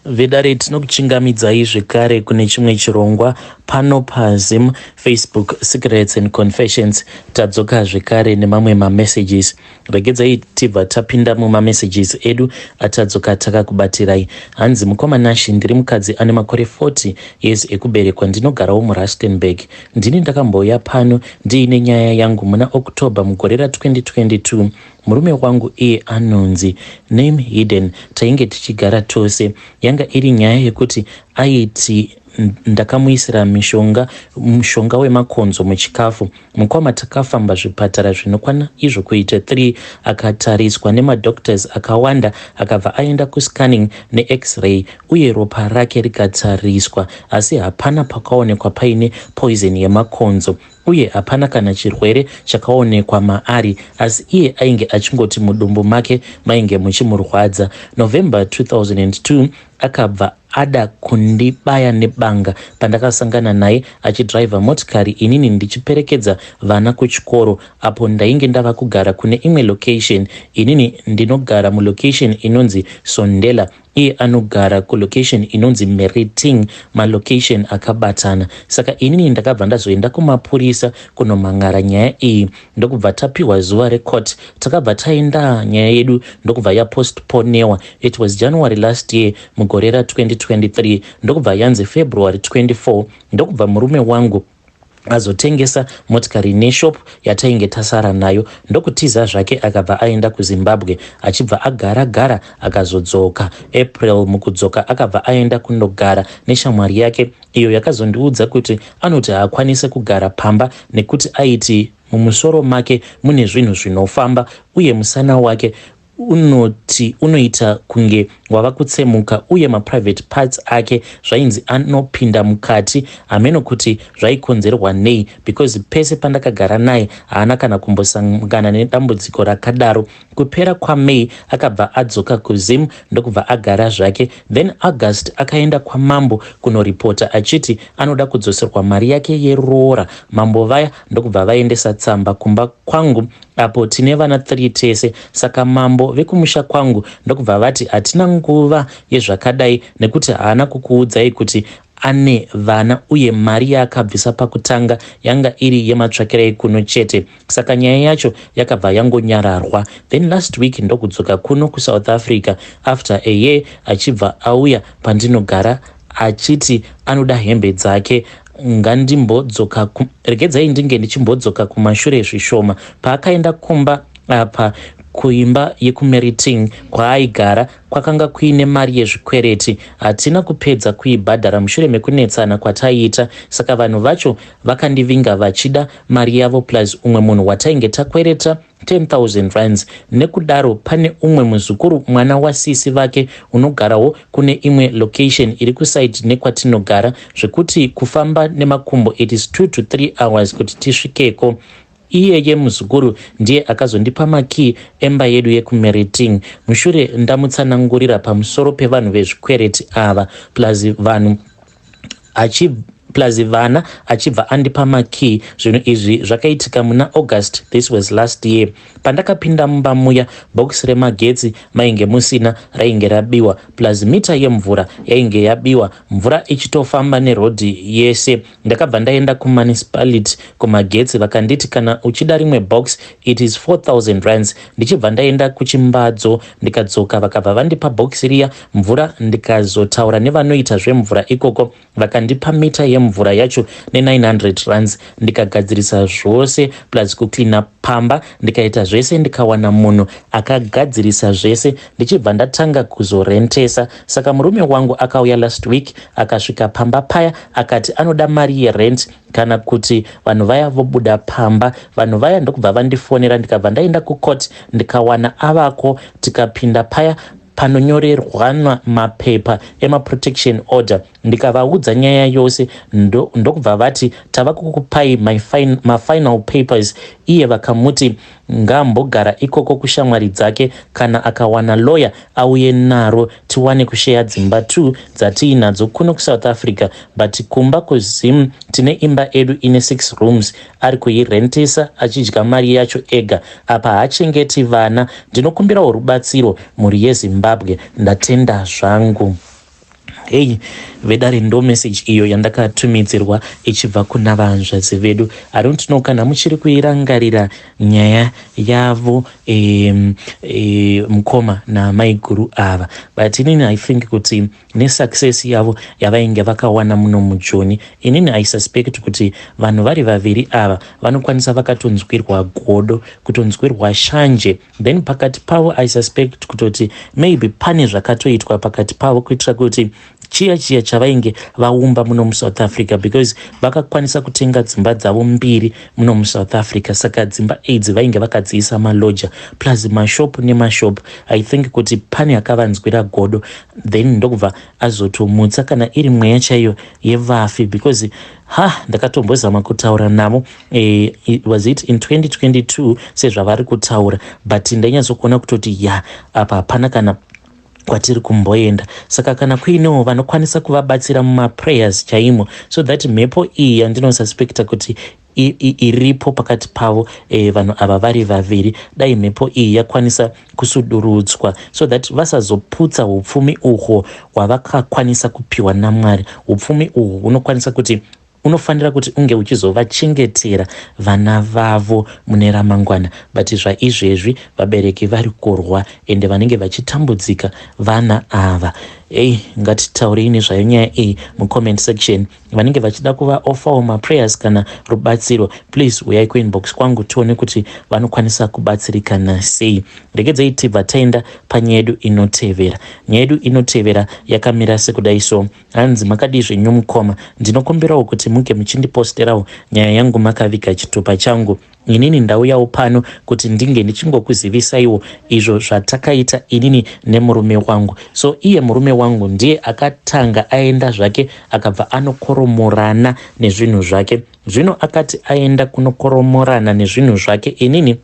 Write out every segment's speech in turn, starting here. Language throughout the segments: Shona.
Vedare, tinokuchingamidzai zvekare kune chimwe chirongwa pano paZim Facebook Secrets and Confessions. Tadzoka zvekare nemamwe mamessages. Regedzai tibva tapinda mumamessages edu atadzoka takakubatirai. Hanzi, "Mukoma Nashi, ndiri mukadzi ane makore 40 years ekuberekwa, ndinogarawo muRustenburg. Ndini ndakambouya pano ndiine nyaya yangu muna October mugore ra2022. Murume wangu iye anonzi name hidden, tainge tichigara tose. Yanga iri nyaya yekuti aiti ndakamuisira mishonga, mushonga wemakonzo muchikafu. Mukoma, takafamba zvipatara zvinokwana izvo kuita 3, akatariswa nemadoctors akawanda, akabva aenda kuscanning neX-ray uye ropa rake rikatariswa, asi hapana pakaonekwa paine poison yemakonzo uye hapana kana chirwere chakaonekwa maari, asi iye ainge achingoti mudumbu make mainge muchimurwadza. November 2002 akabva ada kundibaya nebanga pandakasangana naye achidhiraivha motikari, inini ndichiperekedza vana kuchikoro, apo ndainge ndava kugara kune imwe location. Inini ndinogara mulocation inonzi Sondela, iye anogara kulocation inonzi Meriting, malocation akabatana. Saka inini ndakabva ndazoenda kumapurisa kunomhan'ara nyaya iyi, ndokubva tapiwa zuva recourt. Takabva taenda, nyaya yedu ndokubva yapostponewa. It was January last year, mugore ra2023, ndokubva yanzi February 24. Ndokubva murume wangu azotengesa motikari neshop yatainge tasara nayo, ndokutiza zvake, akabva aenda kuZimbabwe, achibva agara gara, akazodzoka April. Mukudzoka akabva aenda kundogara neshamwari yake, iyo yakazondiudza kuti anoti haakwanisi kugara pamba nekuti aiti mumusoro make mune zvinhu zvinofamba uye musana wake unoti unoita kunge wava kutsemuka, uye maprivate parts ake zvainzi anopinda mukati. Hameno kuti zvaikonzerwa nei, because pese pandakagara naye haana kana kumbosangana nedambudziko rakadaro. Kupera kwaMay akabva adzoka kuZim, ndokubva agara zvake. Then August akaenda kwamambo kunoripota achiti anoda kudzoserwa mari yake yeroora. Mambo vaya ndokubva vaendesa tsamba kumba kwangu, apo tine vana 3 tese. Saka mambo vekumusha kwangu ndokubva vati hatina nguva yezvakadai nekuti haana kukuudzai kuti ane vana, uye mari yaakabvisa pakutanga yanga iri yematsvakirai kuno chete. Saka nyaya yacho yakabva yangonyararwa. Then last week ndokudzoka kuno kuSouth Africa after a year, achibva auya pandinogara achiti anoda hembe dzake. Ngandimbodzoka, regedzai ndinge ndichimbodzoka kumashure zvishoma. Paakaenda kumba apa, kuimba yekuMeriting kwaaigara, kwakanga kuine mari yezvikwereti. Hatina kupedza kuibhadhara mushure mekunetsana kwataiita, saka vanhu vacho vakandivinga vachida mari yavo, plus umwe munhu watainge takwereta 10,000 rands. Nekudaro pane umwe muzukuru, mwana wasisi vake, unogarawo kune imwe location iri kuside nekwatinogara, zvekuti kufamba nemakumbo it is 2 to 3 hours kuti tisvikeko. Iyeye muzukuru ndiye akazondipa makii emba yedu yekuMeriting mushure ndamutsanangurira pamusoro pevanhu vezvikwereti ava plus vanhu achi plus vana, achibva andipa makii. Zvinhu izvi zvakaitika muna August, this was last year. Pandakapinda mumba muya, bhokisi remagetsi mainge musina, rainge rabiwa, plus mita yemvura yainge yabiwa, mvura ichitofamba nerodhi yese. Ndakabva ndaenda kumunicipality kumagetsi, vakanditi kana uchida rimwe box it is 4000 rands. Ndichibva ndaenda kuchimbadzo, ndikadzoka, vakabva vandipa bhokisi riya. Mvura, ndikazotaura nevanoita zvemvura ikoko, vakandipa mita yemvura yacho ne900 rands. Ndikagadzirisa zvose, plus kucleana pamba, ndikaita zvese, ndikawana munhu akagadzirisa zvese, ndichibva ndatanga kuzorentesa. Saka murume wangu akauya last week, akasvika pamba paya akati anoda mari yerent kana kuti vanhu vaya vobuda pamba. Vanhu vaya ndokubva vandifonera, ndikabva ndaenda kucourt, ndikawana avako. Tikapinda paya panonyorerwana mapepa emaprotection order, ndikavaudza nyaya yose, ndokubva vati tava kukupai mafinal papers. Iye vakamuti ngaambogara ikoko kushamwari dzake, kana akawana lawyer auye naro, tiwane kusheya dzimba 2 dzatiinadzo kuno kuSouth Africa. But kumba kuZim tine imba edu ine 6 rooms, ari kuirentesa achidya mari yacho ega, apa haachengeti vana. Ndinokumbirawo rubatsiro, mhuri yeZimbabwe. Ndatenda zvangu. Hei vedare, ndo message iyo yandakatumidzirwa ichibva kuna vanzvadzi vedu. I don't know kana muchiri kuirangarira nyaya yavo, mukoma namaiguru ava, but inini I think kuti nesuccess yavo yavainge vakawana muno mujoni, inini I suspect kuti vanhu vari vaviri ava vanokwanisa vakatonzwirwa godo, kutonzwirwa shanje. Then pakati pavo I suspect kutoti maybe pane zvakatoitwa pakati pavo kuitira kuti chiya chiya chavainge vaumba muno muSouth Africa, because vakakwanisa kutenga dzimba dzavo mbiri muno muSouth Africa. Saka dzimba idzi vainge vakadziisa maloja plus mashop nemashop. I think kuti pane akavanzwira godo, then ndokubva azotomutsa kana iri mweya chaiyo yevafi, because ha, ndakatombozama kutaura navo, was it in 2022 sezvavari kutaura, but ndainyatsokuona kutoti ya, apa hapana kana kwatiri kumboenda. Saka kana kuinewo vanokwanisa kuvabatsira mumaprayers chaimo, so that mhepo iyi yandinosuspecta kuti iripo pakati pavo, vanhu ava vari vaviri, dai mhepo iyi yakwanisa kusudurudzwa so that vasazoputsa upfumi uhwo hwavakakwanisa kupiwa naMwari. Upfumi uhwu hunokwanisa kuti unofanira kuti unge uchizovachengetera vana vavo mune ramangwana, but zvaizvezvi vabereki vari kurwa ende vanenge vachitambudzika vana ava. Ei, ngatitaurei nezvayo nyaya iyi mucomment section. Vanenge vachida kuvaofferwo maprayers kana rubatsiro, please uyai kuinbox kwangu tione kuti vanokwanisa kubatsirikana sei. Regedzei tibva taenda panyaya yedu inotevera. Nyaya yedu inotevera yakamira sekudai so. Hanzi, "Makadii zvenyu mukoma? Ndinokumbirawo kuti munge muchindiposterawo nyaya yangu makaviga chitupa changu. Inini ndauyawo pano kuti ndinge ndichingokuzivisaiwo izvo zvatakaita inini nemurume wangu. So iye murume wangu ndiye akatanga aenda zvake, akabva anokoromorana nezvinhu zvake. Zvino akati aenda kunokoromorana nezvinhu zvake, inini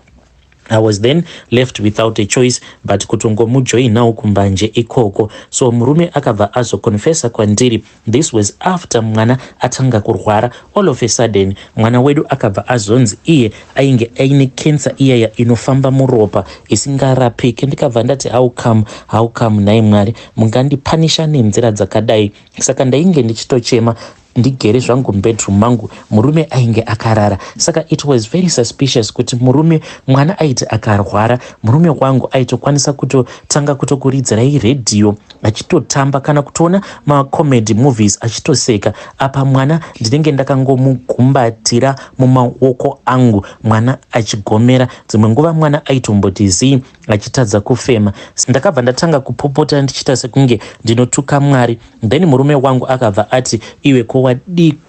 I was then left without a choice but kutongomujoinawo kumbanje ikoko. So murume akabva azoconfessa kwandiri. This was after mwana atanga kurwara. All of a sudden mwana wedu akabva azonzi iye ainge aine kensa iyaya inofamba muropa isingarapiki. Ndikabva ndati, 'How come? How come? Nhai Mwari, mungandipunisha nenzira dzakadai?' Saka ndainge ndichitochema ndigere zvangu mubedroom mangu, murume ainge akarara. Saka it was very suspicious kuti murume, mwana aiti akarwara, murume wangu aitokwanisa kutotanga kutokuridzirai redhiyo achitotamba kana kutoona macomedy movies achitoseka. Apa mwana ndinenge ndakangomugumbatira mumaoko angu, mwana achigomera. Dzimwe nguva mwana aitomboti zii achitadza kufema. Ndakabva ndatanga kupopota ndichiita sekunge ndinotuka Mwari. Then murume wangu akabva ati, 'Iwe, ko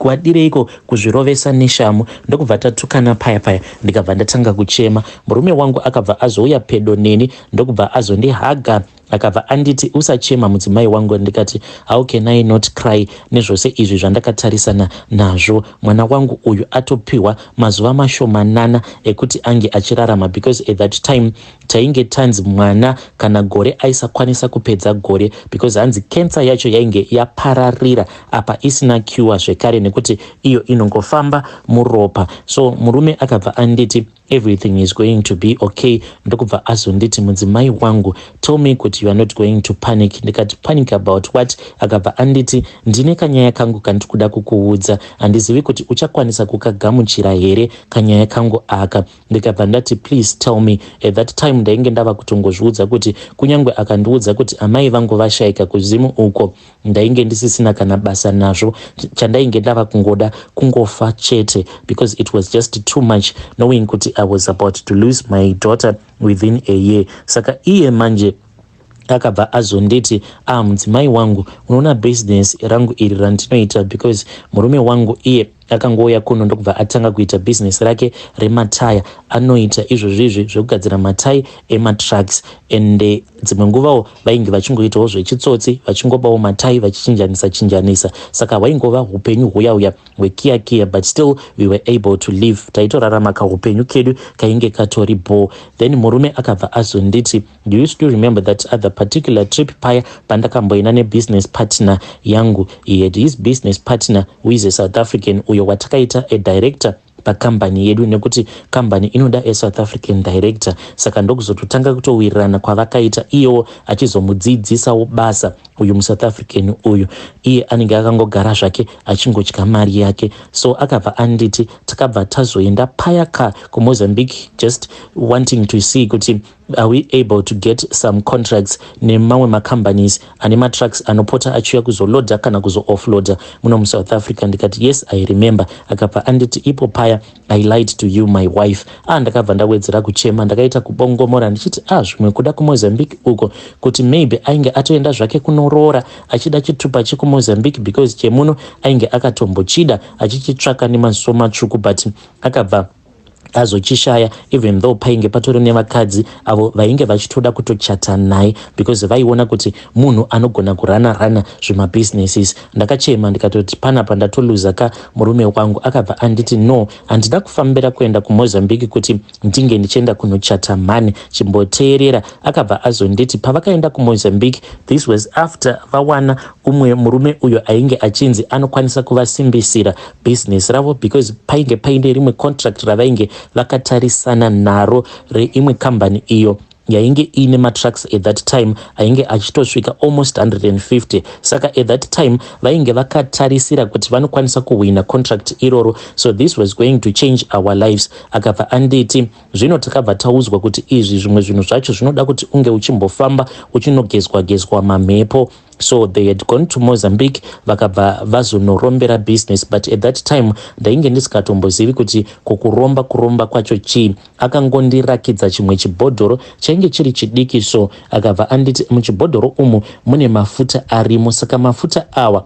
wadireiko kuzvirovesa neshamu?' Ndokubva tatukana paya paya, ndikabva ndatanga kuchema. Murume wangu akabva azouya pedo neni, ndokubva azondihaga, akabva anditi, 'Usachema, mudzimai wangu.' Ndikati, 'How can I not cry nezvose izvi zvandakatarisana nazvo? Mwana wangu uyu atopiwa mazuva mashomanana ekuti ange achirarama,' because at that time tainge tanzi mwana kana gore aisakwanisa kupedza gore, because hanzi kensa yacho yainge yapararira, apa isina cure zvekare, nekuti iyo inongofamba muropa. So murume akabva anditi, 'Everything is going to be okay.' Ndokubva azonditi, 'Mudzimai wangu, tell me kuti you are not going to panic.' Ndikati, 'Panic about what?' Akabva anditi, 'Ndine kanyaya kangu kandiri kuda kukuudza. Handizivi kuti uchakwanisa kukagamuchira here kanyaya kangu aka.' Ndikabva ndati, 'Please tell me.' At that time ndainge ndava kutongozviudza kuti kunyange akandiudza kuti amai vangu vashayika kuzimu uko, ndainge ndisisina kana basa nazvo. Chandainge ndava kungoda kungofa chete, because it was just too much knowing kuti I was about to lose my daughter within a year. Saka iye manje akabva azonditi, 'Ah, mudzimai wangu, unoona bhizinesi rangu iri randinoita, because murume wangu iye akangouya kuno ndokubva atanga kuita bhizinesi rake remataya. Anoita izvozvizvi zvekugadzira matai ematrucks, and dzimwe nguvawo vainge vachingoitawo zvechitsotsi, vachingobawo matai vachichinjanisa chinjanisa. Saka hwaingova upenyu huya uya hwekiyakiya, but still we were able to live. Taitorarama kaupenyu kedu kainge katori bho.' Then murume akabva azonditi, 'Do you still remember that other particular trip paya pandakamboenda nebusiness partner yangu?' He had his business partner who is a South African, uyo watakaita a director Pakambani yedu, nekuti kambani inoda a South African director. Saka ndokuzototanga kutowirirana kwavakaita, iyewo achizomudzidzisawo basa uyu muSouth African uyu. Iye anenge akangogara zvake achingodya mari yake. So akabva anditi, takabva tazoenda paya ka kuMozambique, just wanting to see kuti are we able to get some contracts nemamwe macompanies ane matrucks anopota achiuya kuzoloada kana kuzooffloada muno muSouth Africa. Ndikati, "Yes, I remember." Akabva anditi, "Ipo paya I lied to you, my wife." Ah, ndakabva ndawedzera kuchema, ndakaita kubongomora ndichiti, "Ah, zvimwe kuda kuMozambique uko kuti maybe ainge atoenda zvake kunoroora achida chitupa chekuMozambique, because chemuno ainge akatombochida achichitsvaka nemaziso matsvuku, but akabva azochishaya, even though painge patori nevakadzi avo vainge vachitoda kutochata naye because vaiona kuti munhu anogona kurana rana zvemabusinesses." Ndakachema ndikatoti, "Panapa ndatoluza ka murume wangu." Akabva anditi, "No, handina kufambira kuenda kuMozambique kuti ndinge ndichienda kunochata mhani, chimboteerera." Akabva azonditi pavakaenda kuMozambique, this was after vawana umwe murume uyo ainge achinzi anokwanisa kuvasimbisira business ravo, because painge paine rimwe contract ravainge vakatarisana naro reimwe kambani iyo yainge iine matrucks at that time ainge achitosvika almost 150. Saka at that time vainge vakatarisira kuti vanokwanisa kuhwina contract iroro, so this was going to change our lives. Akabva anditi, "Zvino takabva taudzwa kuti izvi zvimwe zvinhu zvacho zvinoda kuti unge uchimbofamba uchinogezwa gezwa mamhepo." So they had gone to Mozambique, vakabva vazonorombera business, but at that time ndainge ndisingatombozivi kuti kokuromba, kuromba kwacho chii. Akangondirakidza chimwe chibhodhoro chainge chiri chidiki, so akabva anditi, "Muchibhodhoro umu mune mafuta arimo, saka mafuta awa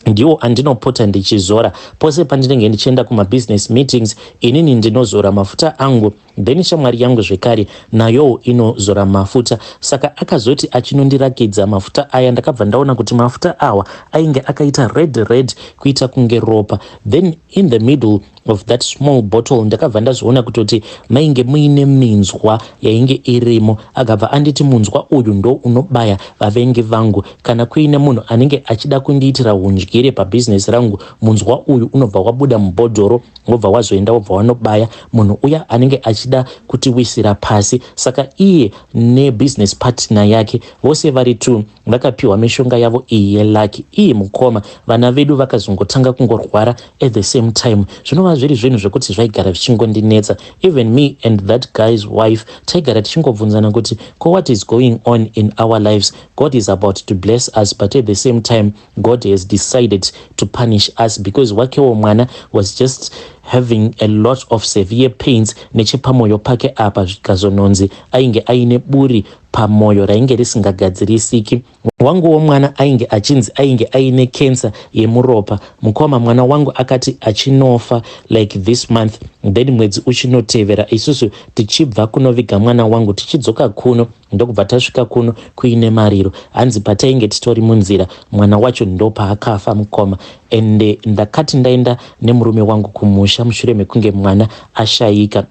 ndiwo andinopota ndichizora pose pandinenge ndichienda kumabusiness meetings. Inini ndinozora mafuta angu, then shamwari yangu zvekare nayowo inozora mafuta." Saka akazoti achinondirakidza mafuta aya, ndakabva ndaona kuti mafuta awa ainge akaita red red, kuita kunge ropa. Then in the middle of that small bottle ndakabva ndazoona kutoti mainge muine minzwa yainge irimo. Akabva anditi, "Munzwa uyu ndo unobaya vavengi vangu. Kana kuine munhu anenge achida kundiitira undyire pabhizinesi rangu, munzwa uyu unobva wabuda mubhodhoro, wobva wazoenda, wobva wanobaya munhu uya anenge achida kutiwisira pasi." Saka iye nebusiness partner yake vose vari two vakapiwa mishonga yavo iyi yelucky iyi. Mukoma, vana vedu vakazongotanga kungorwara at the same time, zvinova zviri zvinhu zvekuti zvaigara zvichingondinetsa. Even me and that guy's wife taigara tichingobvunzana kuti, "Ko, what is going on in our lives? God is about to bless us, but at the same time God has decided to punish us," because wakewo mwana was just having a lot of severe pains nechepamwoyo pake apa, zvikazononzi ainge aine buri pamwoyo rainge risingagadzirisiki. Wanguwo mwana ainge achinzi ainge aine kensa yemuropa. Mukoma, mwana wangu akati achinofa like this month, then mwedzi uchinotevera isusu tichibva kunoviga mwana wangu, tichidzoka kuno, ndokubva tasvika kuno kuine mariro. Hanzi patainge titori munzira, mwana wacho ndopaakafa, mukoma. Ende ndakati ndaenda nemurume wangu kumusha mushure mekunge mwana ashayika.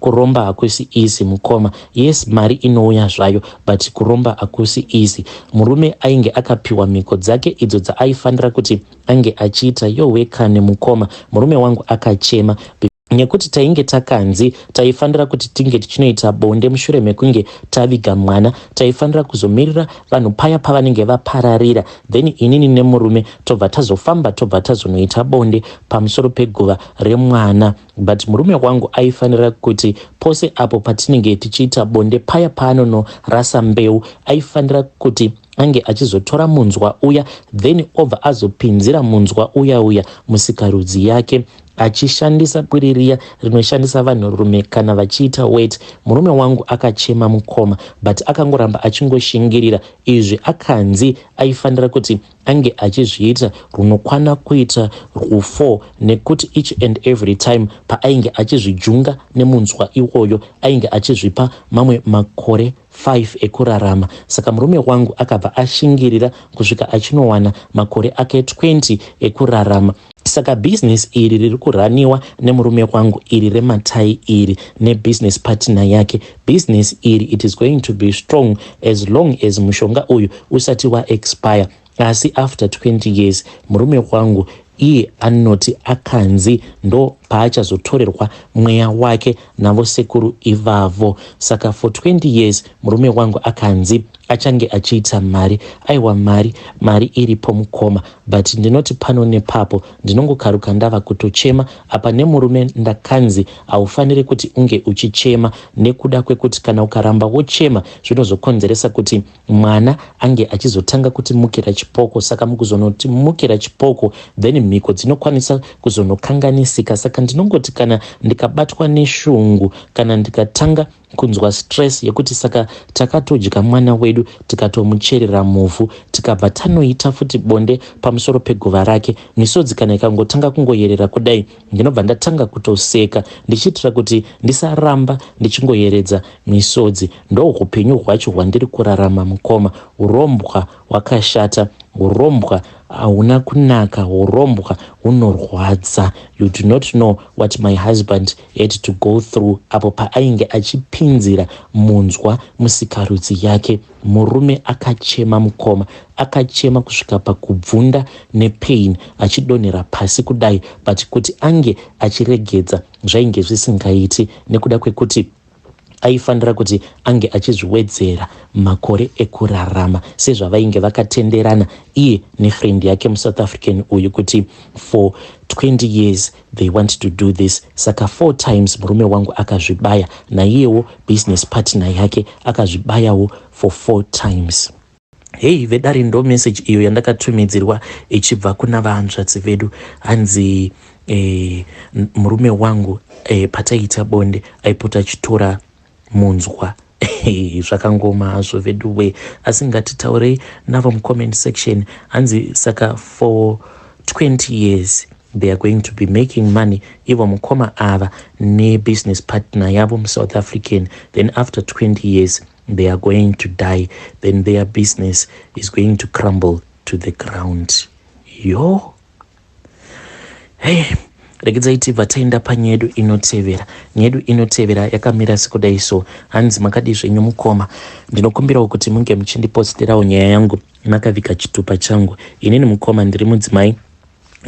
Kuromba hakusi easy, mukoma. Yes, mari inouya zvayo, but kuromba hakusi easy. Murume ainge akapiwa mhiko dzake idzo dzaaifanira kuti ange achiita. Yowekane, mukoma, murume wangu akachema nekuti tainge takanzi taifanira kuti tinge tichinoita bonde mushure mekunge taviga mwana. Taifanira kuzomirira vanhu paya pavanenge vapararira, then inini nemurume tobva tazofamba, tobva tazonoita bonde pamusoro peguva remwana. But murume wangu aifanira kuti pose apo patinenge tichiita bonde paya, paanonorasa mbeu, aifanira kuti ange achizotora munzwa uya, then obva azopinzira munzwa uya uya musikarudzi yake, achishandisa bwiri riya rinoshandisa vanhurume kana vachiita wet. Murume wangu akachema, mukoma, but akangoramba achingoshingirira izvi. Akanzi aifanira kuti ange achizviita runokwana kuita ru4, nekuti each and every time paainge achizvijunga nemunzwa iwoyo, ainge achizvipa mamwe makore 5 ekurarama. Saka murume wangu akabva ashingirira kusvika achinowana makore ake 20 ekurarama. Saka bhizinesi iri riri kuraniwa nemurume wangu iri rematai iri nebusiness partner yake, bhizinesi iri, it is going to be strong as long as mushonga uyu usati waexpire. Asi after 20 years, murume wangu iye anoti akanzi ndo paachazotorerwa mweya wake navo sekuru ivavo. Saka for 20 years murume wangu akanzi achange achiita mari. Aiwa mari, mari iripo mukoma, but ndinoti pano nepapo ndinongokaruka ndava kutochema. Apa nemurume ndakanzi haufaniri kuti unge uchichema nekuda kwekuti kana ukaramba wochema zvinozokonzeresa kuti mwana ange achizotanga kutimukira chipoko. Saka mukuzonotimukira chipoko, then mhiko dzinokwanisa kuzonokanganisika. Saka ndinongoti kana ndikabatwa neshungu, kana ndikatanga kunzwa stress yekuti saka takatodya mwana wedu, tikatomucherera muvhu, tikabva tanoita futi bonde pamusoro peguva rake, misodzi kana ikangotanga kungoyerera kudai, ndinobva ndatanga kutoseka ndichiitira kuti ndisaramba ndichingoyeredza misodzi. Ndo upenyu hwacho hwandiri kurarama mukoma. Urombwa hwakashata, urombwa hauna kunaka, urombwa hunorwadza. You do not know what my husband had to go through apo paainge achipinzira munzwa musikarudzi yake. Murume akachema mukoma, akachema kusvika pakubvunda nepain, achidonhera pasi kudai, but kuti ange achiregedza zvainge zvisingaiti nekuda kwekuti aifanira kuti ange achizviwedzera makore ekurarama sezvavainge vakatenderana iye nefriend yake muSouth African uyu kuti for 20 years they want to do this. Saka four times murume wangu akazvibaya, naiyewo business partner yake akazvibayawo for four times. Hei vedare, ndo message iyo yandakatumidzirwa ichibva kuna vahanzvadzi vedu. Hanzi murume wangu pataiita bonde aipota achitora munzwa. Zvakangoma hazvo veduwe, asi ngatitaurei navo mucomment section. Hanzi saka for 20 years they are going to be making money, ivo mukoma ava nebusiness partner yavo muSouth African. Then after 20 years they are going to die, then their business is going to crumble to the ground. Yo, hey, regedzai tibva taenda panyaya yedu inotevera. Nyaya yedu inotevera yakamira sekudai so. Hanzi, "Makadi zvenyu mukoma? Ndinokumbirawo kuti munge muchindiposterawo nyaya yangu makaviga chitupa changu. Inini mukoma ndiri mudzimai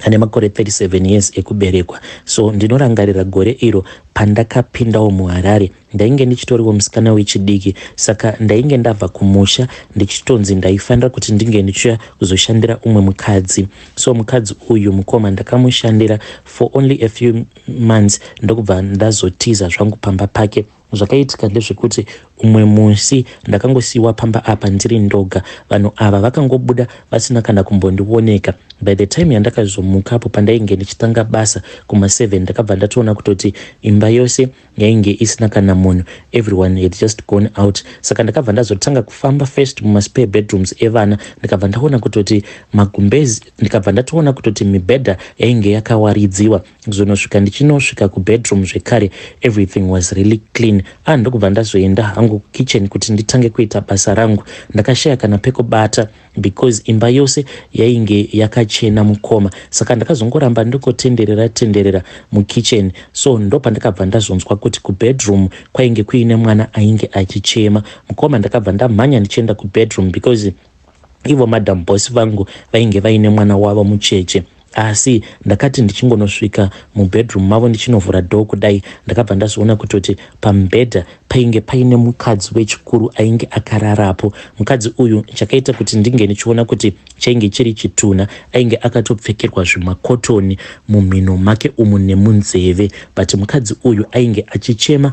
ane makore 37 years ekuberekwa. So ndinorangarira gore iro pandakapindawo muHarare, ndainge ndichitoriwo musikana wechidiki. Saka ndainge ndabva kumusha ndichitonzi ndaifanira kuti ndinge ndichiuya kuzoshandira umwe mukadzi. So mukadzi uyu mukoma ndakamushandira for only a few months, ndokubva ndazotiza zvangu pamba pake. Zvakaitika ndezvekuti umwe musi ndakangosiyiwa pamba apa ndiri ndoga. Vanhu ava vakangobuda vasina kana kumbondioneka. By the time yandakazomukapo pandainge ndichitanga basa kuma7, ndakabva ndatoona kutoti imba yose yainge isina kana munhu. Everyone had just gone out. Saka ndakabva ndazotanga kufamba first mumaspare bedrooms evana, ndikabva ndaona kutoti magumbezi, ndikabva ndatoona kutoti mibhedha yainge yakawaridziwa. Kuzonosvika ndichinosvika kubedroom zvekare, everything was really clean. Ah, ndokubva ndazoenda hangu kukitchen kuti nditange kuita basa rangu. Ndakashaya kana pekubata because imba yose yainge yakachena mukoma. Saka ndakazongoramba ndikotenderera tenderera mukitchen. So ndopandakabva ndazonzwa kuti kubedroom kwainge kuine mwana ainge achichema. Mukoma, ndakabva ndamhanya ndichienda kubedroom because ivo madam boss vangu vainge vaine mwana wavo mucheche. Asi ndakati ndichingonosvika mubedroom mavo, ndichinovhura door kudai, ndakabva ndazoona kutoti pamubhedha painge paine mukadzi wechikuru ainge akararapo. Mukadzi uyu, chakaita kuti ndinge ndichiona kuti chainge chiri chitunha, ainge akatopfekerwa zvimakotoni mumhino make umu nemunzeve, but mukadzi uyu ainge achichema.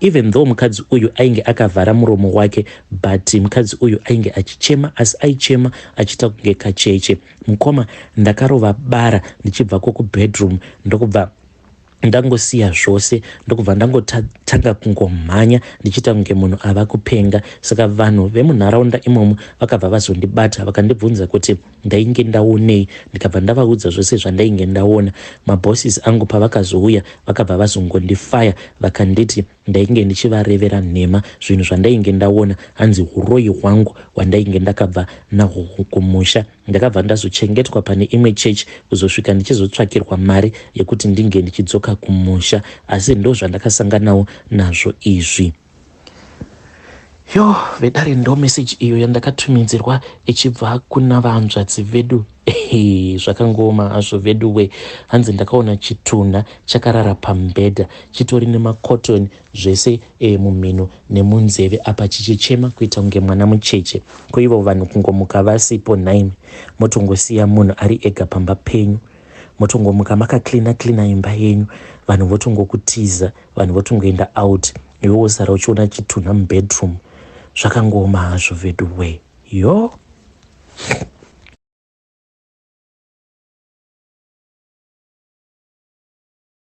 Even though mukadzi uyu ainge akavhara muromo wake, but mukadzi uyu ainge achichema, asi aichema achiita kunge kacheche. Mukoma, ndakarova bara ndichibvako kubedroom, ndokubva ndangosiya zvose, ndokubva ndangotanga kungomhanya ndichiita kunge munhu ava kupenga. Saka vanhu vemunharaunda imomo vakabva vazondibata, vakandibvunza kuti ndainge ndaonei. Ndikabva ndavaudza zvose zvandainge ndaona. Mabosses angu pavakazouya, vakabva vazongondifaya, vakanditi ndainge ndichivarevera nhema zvinhu zvandainge ndaona. Hanzi uroyi hwangu hwandainge ndakabva nahwo kumusha. Ndakabva ndazochengetwa pane imwe chechi kuzosvika ndichizotsvakirwa mari yekuti ndinge ndichidzoka kumusha. Asi ndo zvandakasanganawo nazvo izvi." Yo vedare, ndo meseji iyo yandakatumidzirwa ichibva kuna vanzvadzi vedu. Zvakangooma hazvo veduwe. Hanzi ndakaona chitunha chakarara pamubhedha chitori nemakotoni zvese mumhino nemunzeve, apa chichichema kuita kunge mwana mucheche. Ko ivo vanhu kungomuka vasipo nhaimi, motongosiya munhu ari ega pamba penyu, motongomuka makaklina klina imba yenyu, vanhu votongokutiza, vanhu votongoenda out, iwe wosara uchiona chitunha mubedroom. Zvakangooma hazvo veduwe, yo.